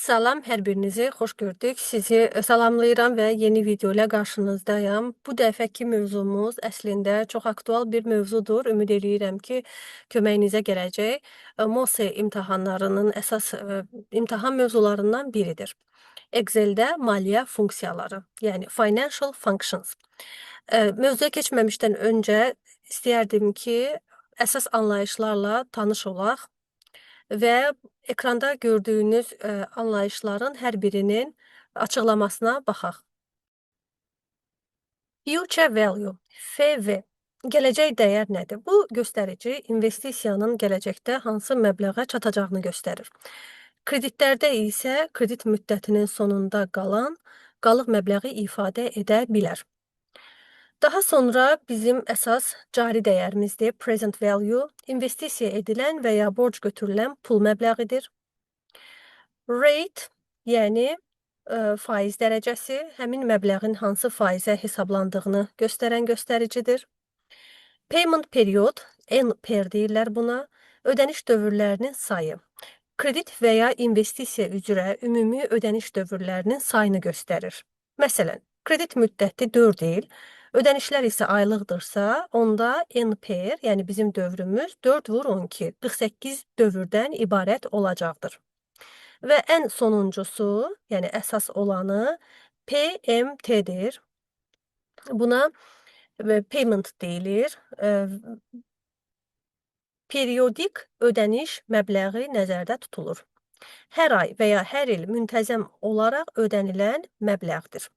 Salam, hər birinizi xoş gördük. Sizi salamlayıram və yeni video ilə qarşınızdayam. Bu dəfəki mövzumuz əslində çox aktual bir mövzudur. Ümid eləyirəm ki, köməyinizə gələcək. MOSE imtahanlarının əsas imtahan mövzularından biridir. Excel-də maliyyə funksiyaları, yəni financial functions. Mövzuya keçməmişdən öncə istəyərdim ki, əsas anlayışlarla tanış olaq və ekranda gördüyünüz anlayışların hər birinin açıqlamasına baxaq. Future value, FV, gələcək dəyər nədir? Bu göstərici investisiyanın gələcəkdə hansı məbləğə çatacağını göstərir. Kreditlərdə isə kredit müddətinin sonunda qalan qalıq məbləği ifadə edə bilər. Daha sonra bizim əsas cari dəyərimizdir, present value, investisiya edilən və ya borc götürülən pul məbləğidir. Rate, yəni faiz dərəcəsi, həmin məbləğin hansı faizə hesablandığını göstərən göstəricidir. Payment period, NPR deyirlər buna, ödəniş dövrlərinin sayı. Kredit və ya investisiya üzrə ümumi ödəniş dövrlərinin sayını göstərir. Məsələn, kredit müddəti 4 il, ödənişlər isə aylıqdırsa, onda NPR, yəni bizim dövrümüz 4 vur 12, 48 dövrdən ibarət olacaqdır. Və ən sonuncusu, yəni əsas olanı PMT-dir. Buna payment deyilir. Periodik ödəniş məbləği nəzərdə tutulur. Hər ay və ya hər il müntəzəm olaraq ödənilən məbləğdir.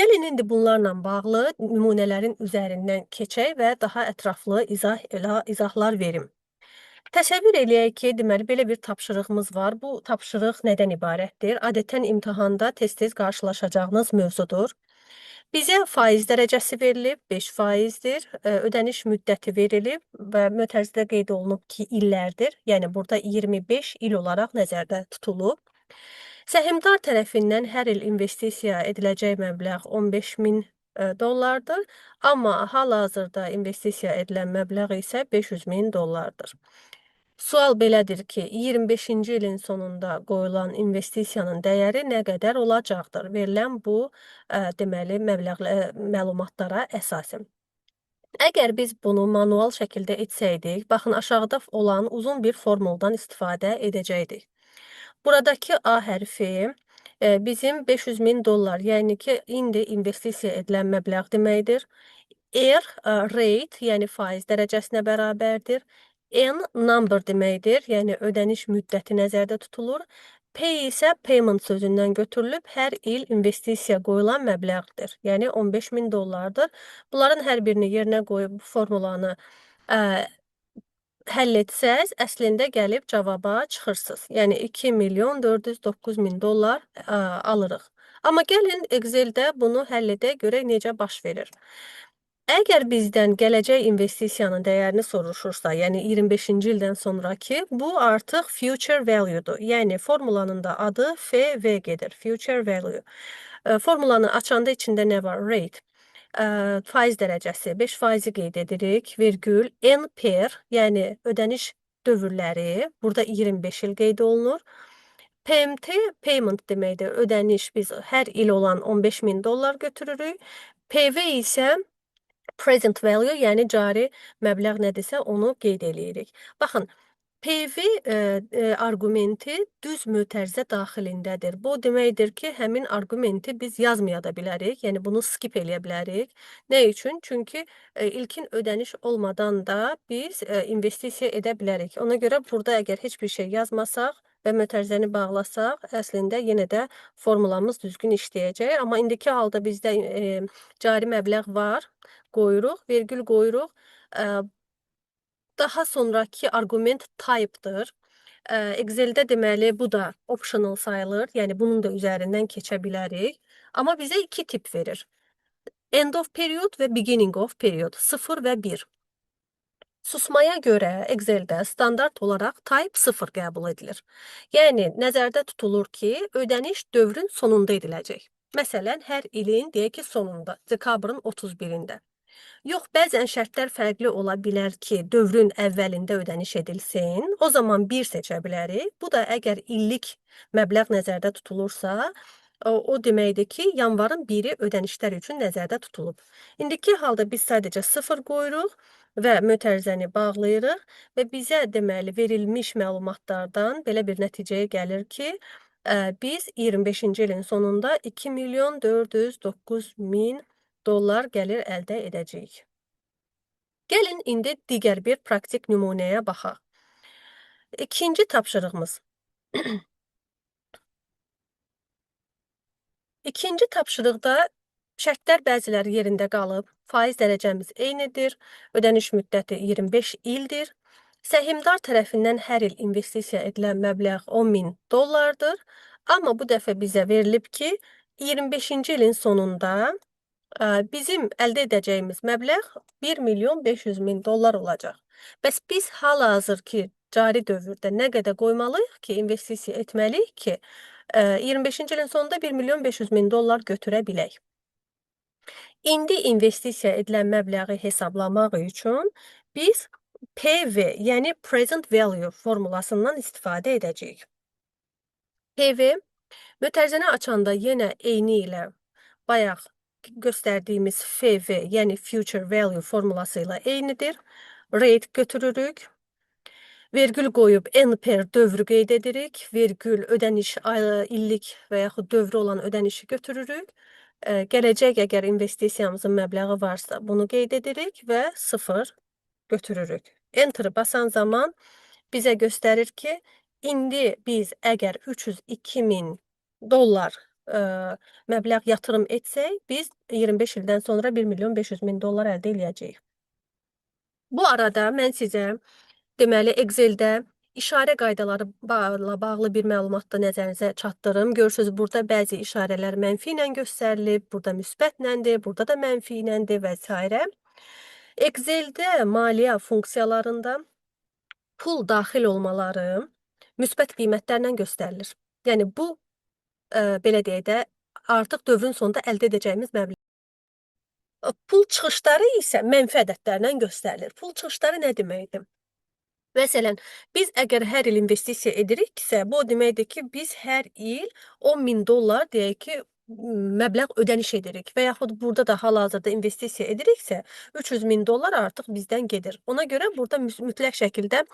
Gəlin indi bunlarla bağlı nümunələrin üzərindən keçək və daha ətraflı izahlar verim. Təsəvvür eləyək ki, deməli belə bir tapşırığımız var. Bu tapşırıq nədən ibarətdir? Adətən imtahanda tez-tez qarşılaşacağınız mövzudur. Bizə faiz dərəcəsi verilib, 5%-dir. Ödəniş müddəti verilib və mötərizədə qeyd olunub ki, illərdir. Yəni burada 25 il olaraq nəzərdə tutulub. Səhmdar tərəfindən hər il investisiya ediləcək məbləğ 15 min dollardır, amma hal-hazırda investisiya edilən məbləğ isə 500 min dollardır. Sual belədir ki, 25-ci ilin sonunda qoyulan investisiyanın dəyəri nə qədər olacaqdır? Verilən bu deməli məbləğ məlumatlara əsasən. Əgər biz bunu manual şəkildə etsəydik, baxın aşağıda olan uzun bir formuldan istifadə edəcəkdik. Buradakı A hərfi bizim 500 min dollar, yəni ki, indi investisiya edilən məbləğ deməkdir. R, rate, yəni faiz dərəcəsinə bərabərdir. N, number deməkdir, yəni ödəniş müddəti nəzərdə tutulur. P isə payment sözündən götürülüb, hər il investisiya qoyulan məbləğdir, yəni 15 min dollardır. Bunların hər birini yerinə qoyub bu formulanı həll etsəz, əslində gəlib cavaba çıxırsınız. Yəni 2 milyon 409 min dollar alırıq. Amma gəlin Excel-də bunu həll edək, görək necə baş verir. Əgər bizdən gələcək investisiyanın dəyərini soruşursa, yəni 25-ci ildən sonraki, bu artıq future value-dur. Yəni formulanın da adı FVG-dir, future value. Formulanı açanda içində nə var? Rate. Faiz dərəcəsi 5 faizi qeyd edirik, vergül, NPR, yəni ödəniş dövrləri, burada 25 il qeyd olunur. PMT, payment deməkdir, ödəniş, biz hər il olan 15 min dollar götürürük. PV isə present value, yəni cari məbləğ nədirsə onu qeyd eləyirik. Baxın, PV arqumenti düz mötərizə daxilindədir. Bu deməkdir ki, həmin arqumenti biz yazmaya da bilərik, yəni bunu skip eləyə bilərik. Nə üçün? Çünki ilkin ödəniş olmadan da biz investisiya edə bilərik. Ona görə burada əgər heç bir şey yazmasaq və mötərizəni bağlasaq, əslində yenə də formulamız düzgün işləyəcək. Amma indiki halda bizdə cari məbləğ var, qoyuruq, vergül qoyuruq. Daha sonraki arqument type-dır. Excel-də deməli bu da optional sayılır. Yəni bunun da üzərindən keçə bilərik. Amma bizə iki tip verir. End of period və beginning of period, 0 və 1. Susmaya görə Excel-də standart olaraq type 0 qəbul edilir. Yəni nəzərdə tutulur ki, ödəniş dövrün sonunda ediləcək. Məsələn, hər ilin deyək ki, sonunda, dekabrın 31-də. Yox, bəzən şərtlər fərqli ola bilər ki, dövrün əvvəlində ödəniş edilsin. O zaman 1 seçə bilərik. Bu da əgər illik məbləğ nəzərdə tutulursa, o deməkdir ki, yanvarın 1-i ödənişlər üçün nəzərdə tutulub. İndiki halda biz sadəcə 0 qoyuruq və mötərizəni bağlayırıq və bizə deməli verilmiş məlumatlardan belə bir nəticəyə gəlir ki, biz 25-ci ilin sonunda 2 milyon 409 min dollar gəlir əldə edəcəyik. Gəlin indi digər bir praktik nümunəyə baxaq. İkinci tapşırığımız. İkinci tapşırıqda şərtlər bəziləri yerində qalıb, faiz dərəcəmiz eynidir, ödəniş müddəti 25 ildir. Səhmdar tərəfindən hər il investisiya edilən məbləğ 10 min dollardır. Amma bu dəfə bizə verilib ki, 25-ci ilin sonunda bizim əldə edəcəyimiz məbləğ 1 milyon 500 min dollar olacaq. Bəs biz hal-hazırki cari dövrdə nə qədər qoymalıyıq ki, investisiya etməliyik ki, 25-ci ilin sonunda 1 milyon 500 min dollar götürə bilək. İndi investisiya edilən məbləği hesablamaq üçün biz PV, yəni Present Value formulasından istifadə edəcəyik. PV mötərizəni açanda yenə eyni ilə bayaq göstərdiyimiz FV, yəni Future Value formulası ilə eynidir. Rate götürürük. Vergül qoyub N per dövrü qeyd edirik. Vergül ödəniş illik və yaxud dövrü olan ödənişi götürürük. Gələcək əgər investisiyamızın məbləği varsa bunu qeyd edirik və 0 götürürük. Enter basan zaman bizə göstərir ki, indi biz əgər 302 min dollar məbləğ yatırım etsək, biz 25 ildən sonra 1 milyon 500 min dollar əldə eləyəcəyik. Bu arada mən sizə deməli Excel-də işarə qaydaları ilə bağlı bir məlumat da nəzərinizə çatdırım. Görürsünüz, burada bəzi işarələr mənfi ilə göstərilib, burada müsbətləndir, burada da mənfi iləndir və s. Excel-də maliyyə funksiyalarında pul daxil olmaları müsbət qiymətlərlə göstərilir. Yəni bu belə deyək də, artıq dövrün sonunda əldə edəcəyimiz məbləğ. Pul çıxışları isə mənfi ədədlərlə göstərilir. Pul çıxışları nə deməkdir? Məsələn, biz əgər hər il investisiya ediriksə, bu o deməkdir ki, biz hər il 10 min dollar deyək ki, məbləğ ödəniş edirik və yaxud burada da hal-hazırda investisiya ediriksə, 300 min dollar artıq bizdən gedir. Ona görə burada mütləq şəkildə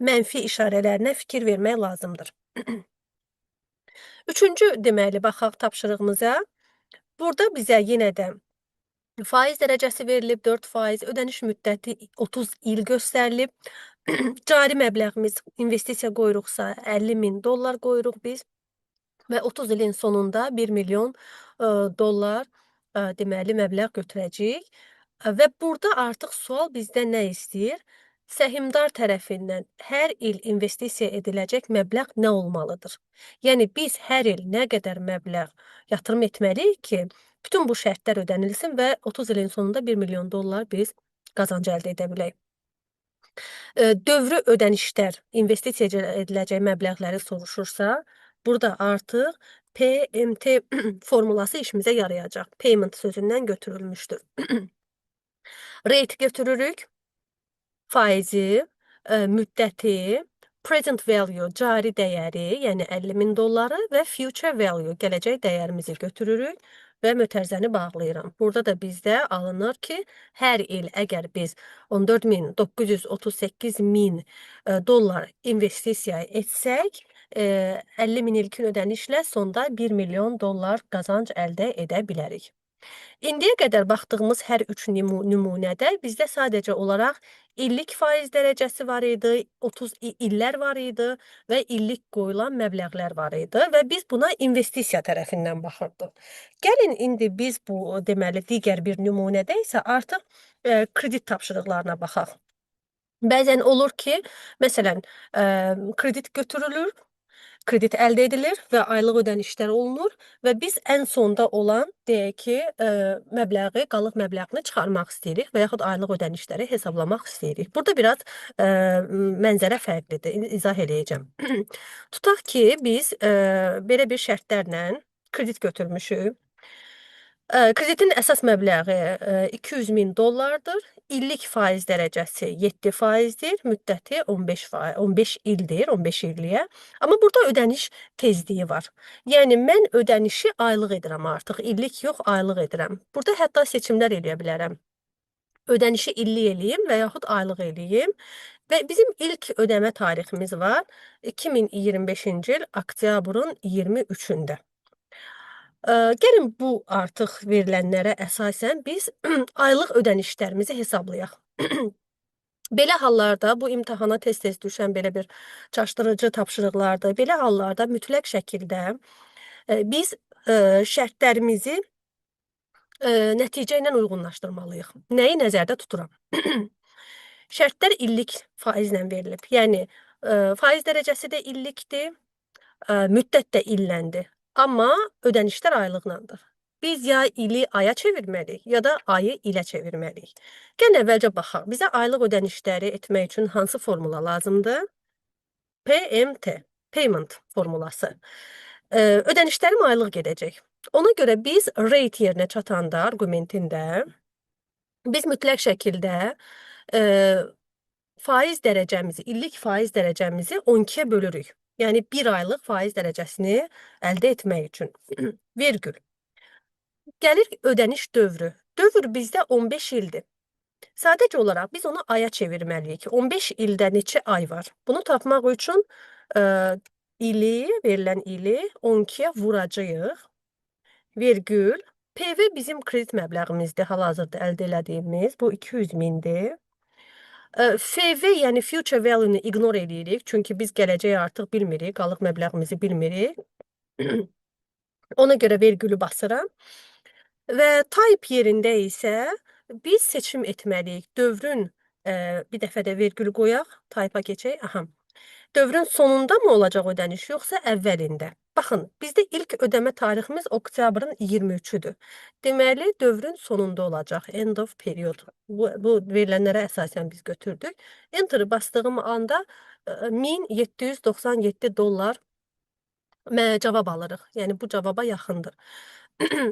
mənfi işarələrinə fikir vermək lazımdır. Üçüncü, deməli, baxaq tapşırığımıza. Burada bizə yenə də faiz dərəcəsi verilib, 4%, ödəniş müddəti 30 il göstərilib. Cari məbləğimiz investisiya qoyuruqsa 50 min dollar qoyuruq biz və 30 ilin sonunda 1 milyon dollar deməli məbləğ götürəcəyik. Və burada artıq sual bizdən nə istəyir? Səhmdar tərəfindən hər il investisiya ediləcək məbləğ nə olmalıdır? Yəni biz hər il nə qədər məbləğ yatırım etməliyik ki, bütün bu şərtlər ödənilsin və 30 ilin sonunda 1 milyon dollar biz qazanc əldə edə bilək. Dövrü ödənişlər, investisiya ediləcək məbləğləri soruşursa, burada artıq PMT formulası işimizə yarayacaq. Payment sözündən götürülmüşdür. Rate götürürük, faizi, müddəti, present value, cari dəyəri, yəni 50 min dolları və future value, gələcək dəyərimizi götürürük və mötərizəni bağlayıram. Burada da bizdə alınır ki, hər il əgər biz 14.938 min dollar investisiya etsək, 50 min ilkin ödənişlə sonda 1 milyon dollar qazanc əldə edə bilərik. İndiyə qədər baxdığımız hər üç nümunədə bizdə sadəcə olaraq illik faiz dərəcəsi var idi, 30 illər var idi və illik qoyulan məbləğlər var idi və biz buna investisiya tərəfindən baxırdıq. Gəlin indi biz bu deməli digər bir nümunədə isə artıq kredit tapşırıqlarına baxaq. Bəzən olur ki, məsələn, kredit götürülür, kredit əldə edilir və aylıq ödənişlər olunur və biz ən sonda olan, deyək ki, məbləği, qalıq məbləğini çıxarmaq istəyirik və yaxud aylıq ödənişləri hesablamaq istəyirik. Burada biraz mənzərə fərqlidir, izah eləyəcəm. Tutaq ki, biz belə bir şərtlərlə kredit götürmüşük. Kreditin əsas məbləği 200 min dollardır. İllik faiz dərəcəsi 7 faizdir. Müddəti 15 ildir, 15 illiyə. Amma burada ödəniş tezliyi var. Yəni mən ödənişi aylıq edirəm artıq. İllik yox, aylıq edirəm. Burada hətta seçimlər eləyə bilərəm. Ödənişi illik eləyim və yaxud aylıq eləyim. Və bizim ilk ödəmə tariximiz var. 2025-ci il oktyabrın 23-ündə. Gəlin bu artıq verilənlərə əsasən biz aylıq ödənişlərimizi hesablayaq. Belə hallarda bu imtahana tez-tez düşən belə bir çaşdırıcı tapşırıqlardır. Belə hallarda mütləq şəkildə biz şərtlərimizi nəticə ilə uyğunlaşdırmalıyıq. Nəyi nəzərdə tuturam? Şərtlər illik faizlə verilib. Yəni faiz dərəcəsi də illikdir, müddət də illəndir. Amma ödənişlər aylıqlandır. Biz ya ili aya çevirməliyik, ya da ayı ilə çevirməliyik. Gəlin əvvəlcə baxaq. Bizə aylıq ödənişləri etmək üçün hansı formula lazımdır? PMT, payment formulası. Ödənişlərim aylıq gedəcək. Ona görə biz rate yerinə çatanda arqumentində biz mütləq şəkildə faiz dərəcəmizi, illik faiz dərəcəmizi 12-yə bölürük. Yəni bir aylıq faiz dərəcəsini əldə etmək üçün. Vergül. Gəlir ödəniş dövrü. Dövr bizdə 15 ildir. Sadəcə olaraq biz onu aya çevirməliyik. 15 ildə neçə ay var? Bunu tapmaq üçün ili, verilən ili 12-yə vuracağıq. Vergül. PV bizim kredit məbləğimizdir, hal-hazırda əldə elədiyimiz. Bu 200 mindir. FV, yəni future value-ni ignore eləyirik. Çünki biz gələcəyi artıq bilmirik, qalıq məbləğimizi bilmirik. Ona görə vergülü basıram. Və type yerində isə biz seçim etməliyik. Dövrün bir dəfə də vergül qoyaq, type-a keçək. Aha. Dövrün sonunda mı olacaq ödəniş, yoxsa əvvəlində? Baxın, bizdə ilk ödəmə tariximiz oktyabrın 23-üdür. Deməli, dövrün sonunda olacaq. End of period. Bu verilənlərə əsasən biz götürdük. Enter'ı bastığım anda 1797 dollar cavab alırıq. Yəni bu cavaba yaxındır.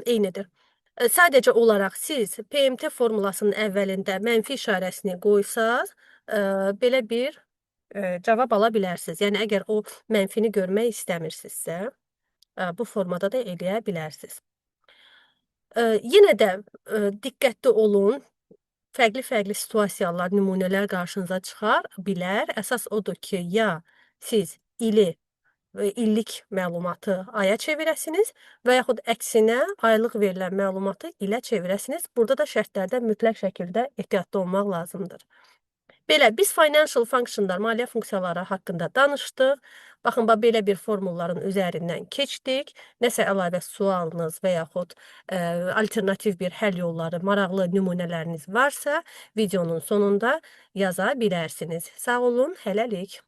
Eynidir. Sadəcə olaraq siz PMT formulasının əvvəlində mənfi işarəsini qoysaz, belə bir cavab ala bilərsiniz. Yəni əgər o mənfini görmək istəmirsinizsə, bu formada da eləyə bilərsiniz. Yenə də diqqətli olun. Fərqli-fərqli situasiyalar, nümunələr qarşınıza çıxar bilər. Əsas odur ki, ya siz ili illik məlumatı aya çevirəsiniz və yaxud əksinə aylıq verilən məlumatı ilə çevirəsiniz. Burada da şərtlərdə mütləq şəkildə ehtiyatlı olmaq lazımdır. Belə, biz financial functionlar, maliyyə funksiyaları haqqında danışdıq. Baxın, bax, belə bir formulların üzərindən keçdik. Nəsə əlavə sualınız və yaxud alternativ bir həll yolları, maraqlı nümunələriniz varsa, videonun sonunda yaza bilərsiniz. Sağ olun, hələlik.